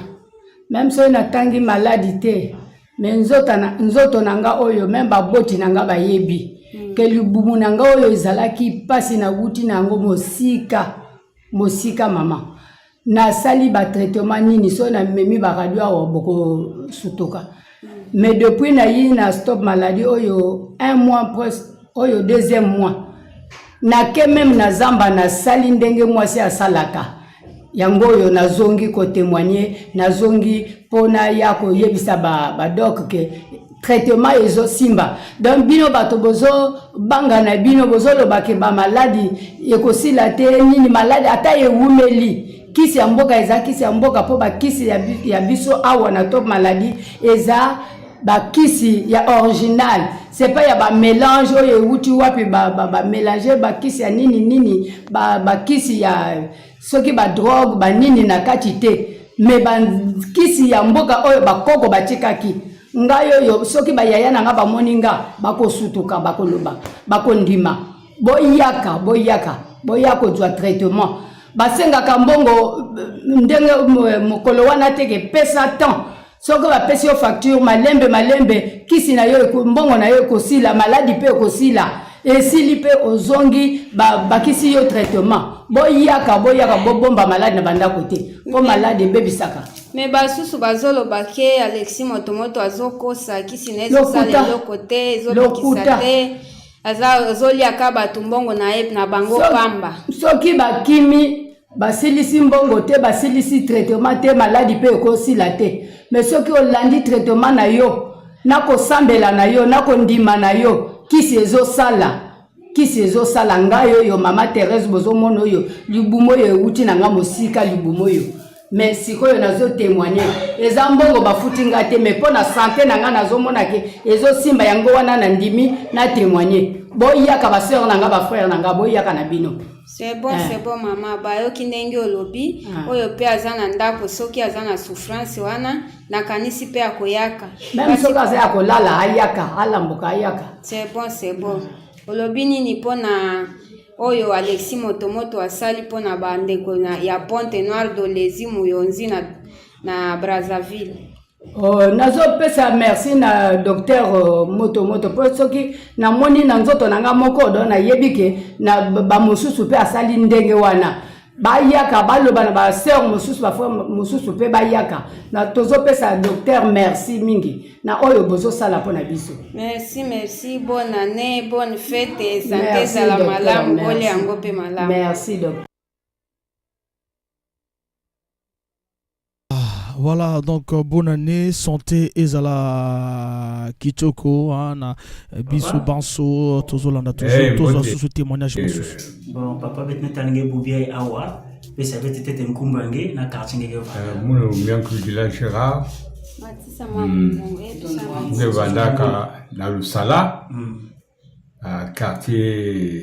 même soki natangi maladi te, me nzoto na nga oyo, même baboti na nga bayebi ke libumu na nga oyo ezalaki mpasi, nawuti na yango mosika mosika. Mama, nasali batraitement nini, soki namemi baradio awa bokosutuka. Mais depuis nayi na Stop Maladie oyo, un mois presque, oyo deuxième mois, nake même na zamba, nasali ndenge mwasi asalaka yango. Oyo nazongi kotémoigne, nazongi mpona ya koyebisa badoc ba ke traitement ezosimba. Donc bino bato bozobanga na bino, bozoloba ke bamaladi ekosila te, nini maladi ata ewumeli, kisi ya mboka eza kisi ya mboka, mpo bakisi ya biso awa na Stop Maladie eza bakisi ya original, c'est pas ya bamélange oyo ewuti wapi, bamélange bakisi ya nini nini, bakisi ya soki badrogue banini na kati te, me bakisi ya mboka oyo bakoko batikaki. Ngai oyo, soki bayaya na nga bamoni nga, bakosutuka, bakoloba, bakondima. Boyaka, boyaka, boya kozwa traitement. Basengaka mbongo ndenge mokolo wana te, ke pesa temps. Soki bapesi yo facture, malembe malembe kisi na yo, mbongo na yo ekosila, maladi mpe ekosila. Esili mpe ozongi, bakisi yo traitement. Boyaka, boyaka, bobomba maladi na bandako te, mpo maladi ebebisaka. Me basusu bazoloba ke Alexis Motomoto azokosa, kisi na ye ezosala eloko te, ezobikisa te, azoliaka bato mbongo na ye na bango pamba. Soki bakimi, basilisi mbongo te, basilisi traitement te, maladi mpe ekosila te. Me soki olandi traitement na yo, na kosambela na yo, na kondima na yo, kisi ezosala, kisi ezosala. Ngai oyo mama Therese bozomona oyo, libumu oyo ewuti na nga mosika, libumu oyo. Mais sikoyo nazo témoigner, eza mbongo bafuti nga te, mais mpo na sante na nga nazomona ke ezosimba, yango wana na ndimi na témoigner. Boyaka ba sœur na nga, ba frère na nga, boyaka na bino. C'est bon, c'est bon mama, bayoki ndenge olobi. Oyo mpe aza na ndako, soki aza na souffrance wana, nakanisi mpe akoyaka. Même soki aza ya kolala, ayaka, alambuka, ayaka. C'est bon, c'est bon. Olobi nini mpona oyo Alexis Motomoto asali mpona bandeko ya Pointe Noire, Dolezi, Muyonzi na Brazzaville? Oh, nazopesa merci na docteur Moto Moto, mpo soki namoni na nzoto na nga moko, do nayebi ke na bamosusu mpe asali ndenge wana, bayaka, baloba na basœur mosusu, bafrère mosusu mpe bayaka. Na tozopesa docteur merci mingi na oyo bozosala mpo na biso. Merci, merci. Bonne année, bonne fête, santé ezala malamu, bolia yango mpe malamu. Merci, docteur. Voilà, donc bonne année, santé ezala kitoko, hein, na biso banso tozolanda toujours. Hey, tozwa mbote. susu témoignage mosusu. Bon papa, beti netalinge bubiai awa, pesa beti tete nkumba nge na quartier ngeke. Muno Mianku village Gérard. Matisa mwa mongongo, yebisa. Nge vandaka na Lusala, quartier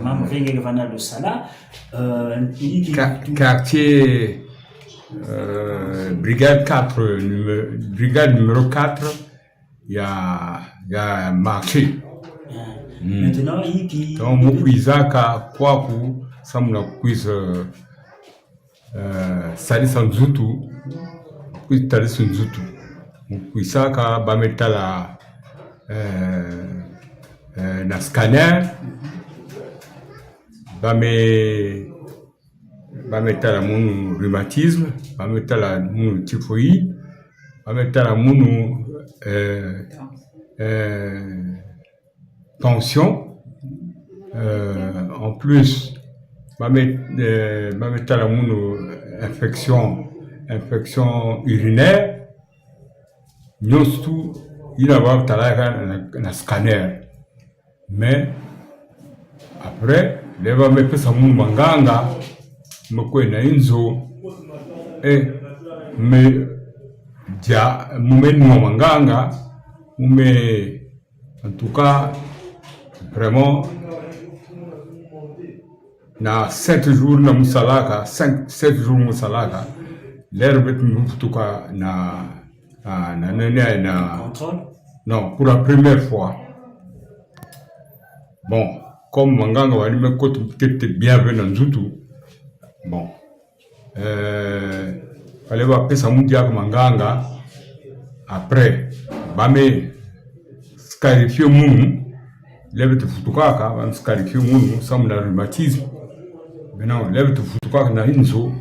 Mama vengeke vanda Lusala. Quartier brigade 4, numéro, brigade numéro 4 ya marché. Maintenant yiki Donc mukwizaka kwaku samuna kwiza salisa nzutu, kwitalisa nzutu, mukwisaka bametala na scanner, bametala munu rhumatisme, bametala munu typhoïde, bametala munu tension, en plus bametala munu infection urinaire. Nyonso tu ina batalaka na scanner. Mais après le bamepesa munu manganga mekwena inzo e me dia mumenua manganga mume. En tout cas, vraiment, na 7 jours na musalaka, 5 7 jours musalaka, l'herbe tuka na Contrôle. Non, pour la première fois. Bon, comme manganga wali me kote peut-être bien ve na nzutu, bon, fallait bapesa mutu yaka manganga. Après bame scarifie munu, lebe tufutukaka, bame scarifie munu samu na rhumatisme. Maintenant lebe tufutukaka na inzo.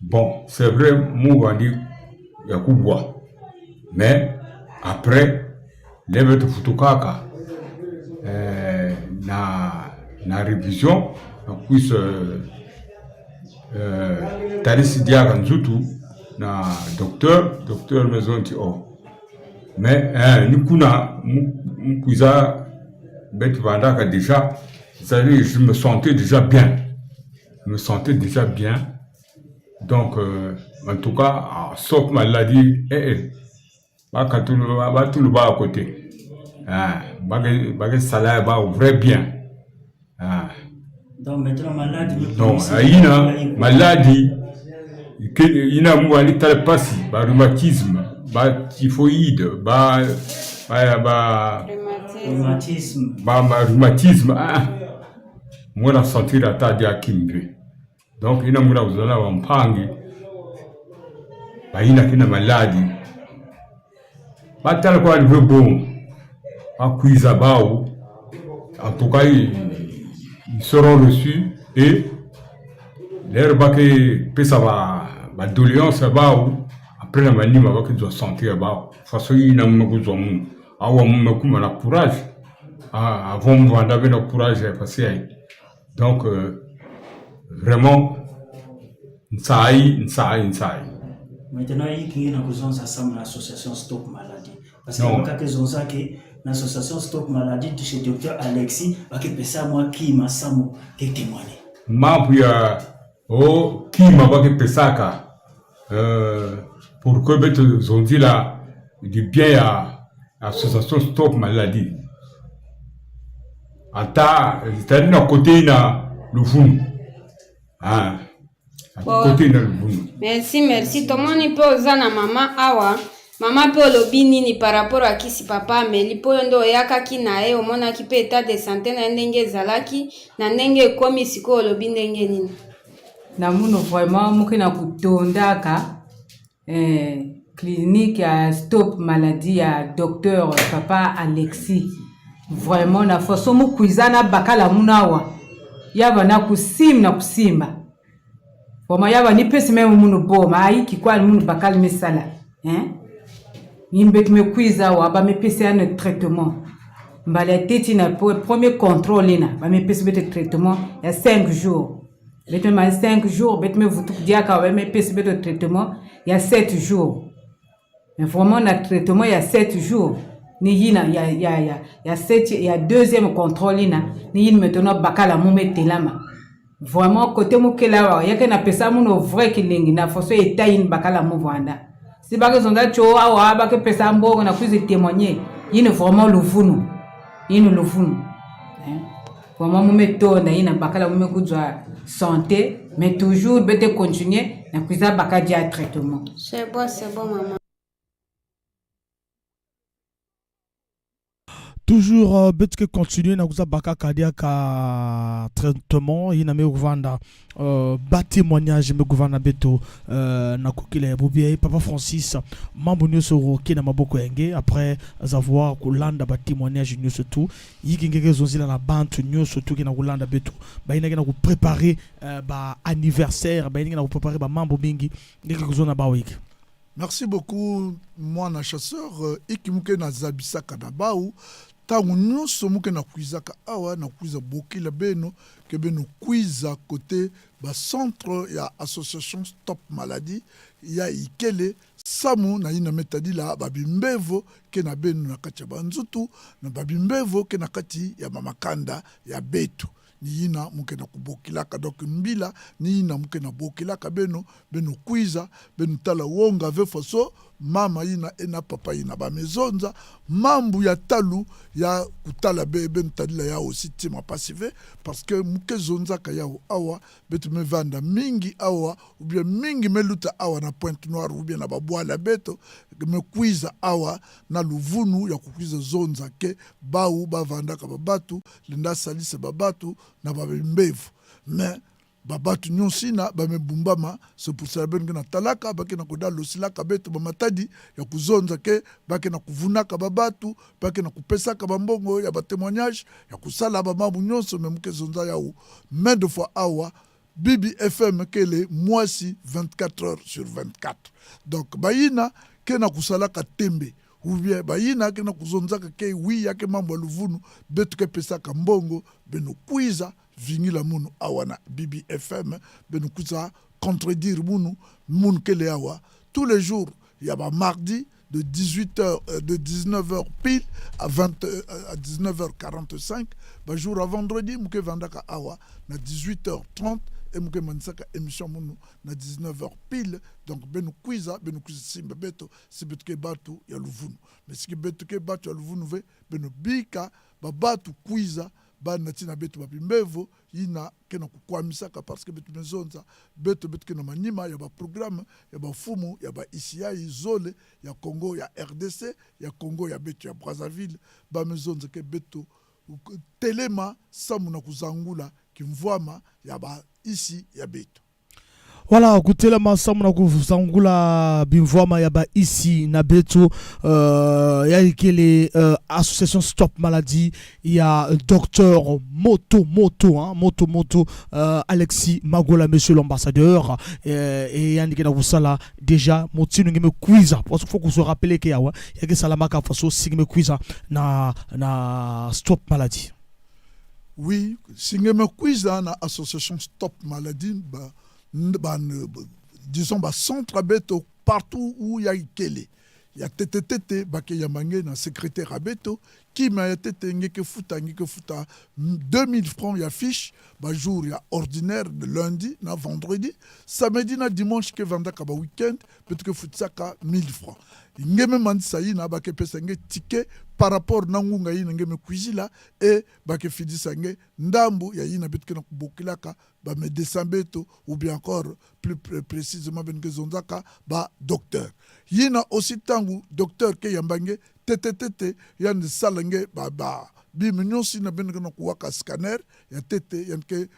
Bon, c'est vrai, mu bandi ya kubwa, mais après lebe tufutukaka na révision na puisse talisi diaka nzutu na docteur mezonti o mais ni kuna mukwiza betu bandaka déjà, c'est-à-dire je me sentais déjà bien, je me sentais déjà bien. Donc en tout cas, ah, sauf maladie, bakatulu batulu ba à côté, ah, bake salaire ba vrai bien, ah. Donc maintenant malade Non, aina maladie ina mu ali tala pasi ba rhumatisme, ba typhoïde, ba ba ba Rhumatisme. Ba rhumatisme, ah, mwana sentir ata dia kimbe. Donc ina muna kuzala wa mpangi bayina kina maladi batala kwa live bon bakwiza bao. En tout cas, ils seront reçus et l'air bake pesa ba doléance bao. Après na manima bake doit sentir bao façon ina muna kuzwa mu awa muna kuma na courage. Ah, avant mvanda be na courage parce que donc vraiment nsai nsai nsai. Maintenant yiki na kuzonza sama na association Stop Maladie, parce que Non. bakake zonza ke na association Stop Maladie de chez Docteur Alexis bakepesa mwa kima samu ke témoigner. Mambo ya o kima bakepesaka pour que beto zonzila du bien ya association Stop Maladie ata ezali na kote na luvunu ah. Kote na luvunu. Merci, merci. Tomoni mpe oza na mama awa. Mama mpe olobi nini par rapport ya kisi papa ameli mpo yo nde oyakaki na ye, omonaki mpe etat de sante na ye ndenge ezalaki na ndenge ekomi sikoyo, olobi ndenge nini? Namunu vraiment muke na kutondaka clinique ya Stop Maladie ya docteur papa Alexis vraiment na façon mukwiza na bakala munawa yaba na kusim na kusimba vraiment yaba ni pesi meme munu boma ayiki kwa munu bakali misala hein nimbe mekwiza wa ba mepesi ya traitement mbala ya teti na premier contrôle na ba mepesi bete traitement ya 5 jours bete ma 5 jours bete me vutu diaka ba mepesi bete traitement ya 7 jours mais vraiment na traitement ya 7 jours ni yina ya ya ya ya 7 ya deuxième contrôle ina ni yini maintenant bakala mume telama vraiment côté mukela wa yake na pesa muno vrai kilingi na façon eta yini bakala mu vanda si bake zonda cho awa bake pesa mbongo na kuzi témoigner yini vraiment luvunu yini luvunu hein? Vraiment mume tonda yina bakala mume kuzwa santé mais toujours bete continuer na kuza bakadi ya traitement. C'est bon, c'est bon maman. Toujours betke continuer na kuza baka kadia ka traitement yina me kuvanda ba témoignage me kuvanda beto na kokila ya bobia papa Francis mambo nyonso roke na maboko yenge après avoir kolanda ba témoignage nyonso tout yiki ngeke zonzila na bantu nyonso tout na kolanda beto ba yina na ko préparer ba anniversaire ba yina na ko préparer ba mambo mingi ngeke kozona ba wiki. Merci beaucoup mwana chasseur ikimuke na zabisaka na bau tangu nyonso muke na kuizaka awa na kuiza bokila beno ke beno kuiza côté ba centre ya association Stop Maladie ya ikele samu na ina metadila ba bimbevo ke na beno na kati ya banzutu na ba bimbevo ke na kati ya mamakanda ya betu ni yina muke na kubokilaka donc mbila ni yina muke na bokilaka beno beno kuiza beno tala wonga ve faso mama yina ena papa yina ba mezonza mambu ya talu ya kutala be beno talila ya aussi tima pasive parce que muke zonzaka ya awa betu mevanda mingi awa ou bien mingi meluta awa na Pointe Noire ou bien na babwala beto me kuiza awa na luvunu ya kukuiza zonza ke bau bavandaka babatu linda salise babatu na babimbevu mais babatu nyonso na bamebumbama c'est pour cela bengi na talaka bake na koda losilaka beto bamatadi ya kuzonza ke bake na kuvunaka babatu bake na kupesaka bambongo ya batémoignage ya kusala bamabu nyonso me muke zonza yau main de fois awa Bibi FM kele mwasi 24 heures sur 24 donc bayina ke na kusalaka tembe ou bien bayina ke na kuzonzaka ke wi yake mambo ya luvunu betu ke pesaka mbongo beno kuiza vingila munu awa na Bibi FM beno kuiza contredire munu munu kele awa tous les jours ya ba mardi de 18h, de 19h pile à 20, à 19h45 ba jour à vendredi muke vandaka awa na 18h30 et muke manisaka émission munu na 19h pile donc benu kuiza benu kuiza simba beto sibetu ke batu ya luvunu mais siki betu ke batu ya luvunu ve benu bika ba batu kuiza ba nati na beto ba pimbevo yina ke na kukwamisaka parce que beto mezonza beto beto ke na manima ya ba programme ya ba fumu ya ba ICI zole ya Congo ya RDC ya Congo ya beto ya Brazzaville ba mezonza ke beto telema samu na kuzangula kimvwama ya ba isi ya beto. Voilà, kutelema samu na kuzangula bimvwama ya ba isi na beto ya ikele association Stop Maladie ya docteur Moto Moto hein, Moto Moto Alexis Magola monsieur l'ambassadeur et yanike na kusala déjà motino ngime kuiza parce qu'il faut qu'on se rappelle que yawa yake salamaka faso singime kuiza na na Stop Maladie. Oui, singime kuiza na association Stop Maladie ba, ba, disons ba centre beto partout où il y a ikele. Ya TTTT bake ya mange na secrétaire abeto Kima ya tete nge ke futa, nge ke futa 2000 francs ya fiche ba jour ya ordinaire de lundi na vendredi, samedi na dimanche ke vandaka ba week-end beto ke futisaka 1000 francs. Nge me mandisa yina ba ke pesa nge ticket par rapport na ngunga yina nge me kuizila et ba ke fidisa nge ndambu ya yina beto ke na kubokilaka ba medecin beto ou bien encore plus précisément beno ke zonzaka ba docteur. Yina aussi tangu docteur ke yamba nge tete tete yandi sala nge ba ba bimi nyonso na beno ke na kuwaka scanner ya tete yandi ke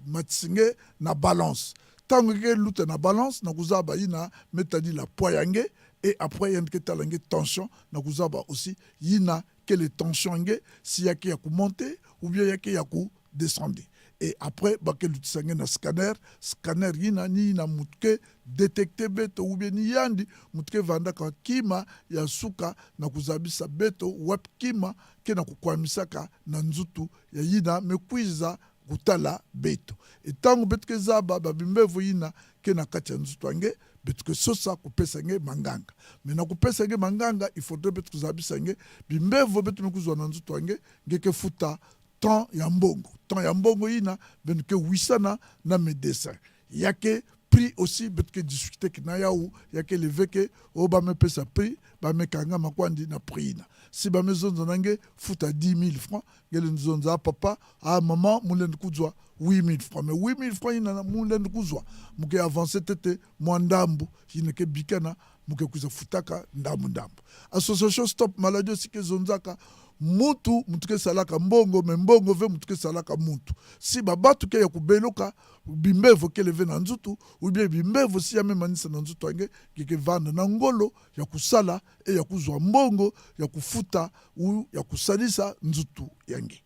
matisi nge na balance. Tango ke luta na balance na kuzaba yina metadi la poids ya nge et après yandi ke tala nge tension na kuzaba aussi yina ke le tension nge si yake ya ku monter ou bien yake ya ku descendre. Et après bake lutisa nge na scanner, scanner yina ni yina mutu ke detecter beto ou bien ni yandi mutu ke vandaka kima ya suka na kuzabisa beto wapi kima ke na kukwamisaka na nzutu ya yina mekwiza kutala beto. Et tango beto ke zaba ba bimbevo yina ke na kati ya nzutu yange beto ke sosa kupesa nge manganga. Mais na kupesa nge manganga il faudrait beto kuzabisa nge bimbevo beto mekuzwa na nzutu yange nge ke futa temps ya mbongo. Temps ya mbongo yina beno ke wisana na medecin yake prix aussi beto ke discuter ke na yawu yake leve ke o ba me pesa prix ba me kanga makwandi na prix yina si ba me zonza na nge futa 10 000 francs ngele nzonza papa a maman mulende kuzwa 8 000 francs mais 8 000 francs yina na mulende kuzwa muke avancer tete mwa ndambu yina ke bikana muke kuza futaka ndambu ndambu. Association Stop Maladie aussi ke zonzaka mutu mutu ke salaka mbongo me mbongo ve mutu ke salaka mutu si babatu ke ya kubeluka bimbevo ke leve na nzutu ou bien bimbevo si ya memanisa na nzutu ange ke ke vanda na ngolo ya kusala e ya kuzwa mbongo ya kufuta ou ya kusalisa nzutu yange.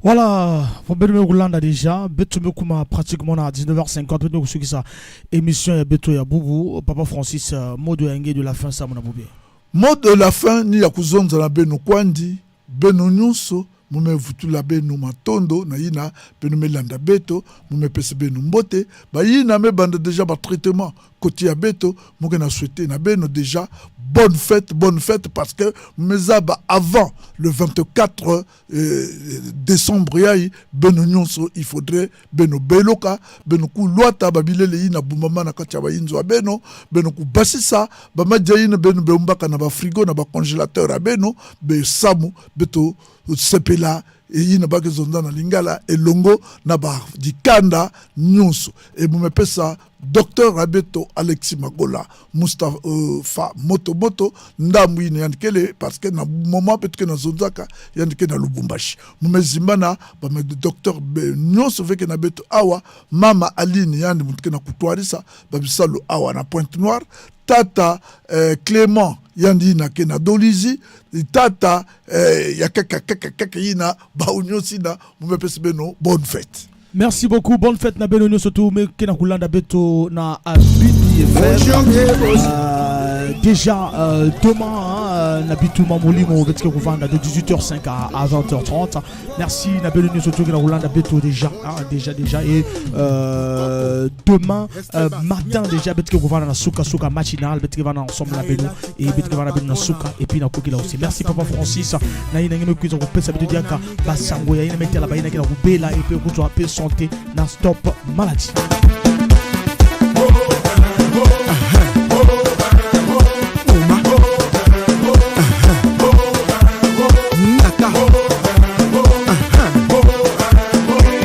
Voilà, Beto Kulanda déjà, Beto Mekuma pratiquement à 19h50, Beto qui ça émission ya Beto ya Boubou, Papa Francis, mot de Yenge de la fin, ça mon aboubé. Mot de la fin, ni ya kuzonza na beno kwandi, beno nyonso, mume vutula beno matondo, na yina, beno melanda beto, mume pese beno mbote, ba yina me banda déjà ba traitement côté ya beto, muke na souhaité na beno déjà bonne fête, bonne fête, parce que mezaba avant le 24 décembre yayi beno nyonso il faudrait beno beloka beno kulwata babilele yina bumama na kati ya bayinzo ya beno beno kubasisa bamadia yina beno beumbaka na ba frigo na ba congélateur ya beno besamu beto sepela eyina bake zonza na lingala elongo na ba dikanda nyonso e mumepesa docteur Rabeto Alexis Magola Mustafa Moto Moto ndambu ine yandikele parce que na moment peut que na zonzaka yandike na Lubumbashi mumezimba na ba me docteur be nyonso veke na beto awa mama Aline yandi mutuke na kutwarisa ba bisalo awa na Pointe Noire tata Clément yandi na ke na Dolizi tata ya kaka kaka kaka yina ba unyosi na mumepesi beno bonne fête. Merci beaucoup, bonne fête na beno surtout mais kena kulanda beto na BBFM. Déjà demain hein, na bituma molimo betike kovanda de 18h05 à 20h30. Merci na beno surtout kena kulanda beto déjà hein, déjà déjà et demain matin déjà betike kovanda na suka suka matinale betike vanda ensemble na beno et betike vanda beno na suka et puis na kokila aussi. Merci papa Francis na ina ngeme kuiza kopesa beto diaka basango ya ina metela ba ina kena kubela et puis kuzwa pe santé na stop maladie.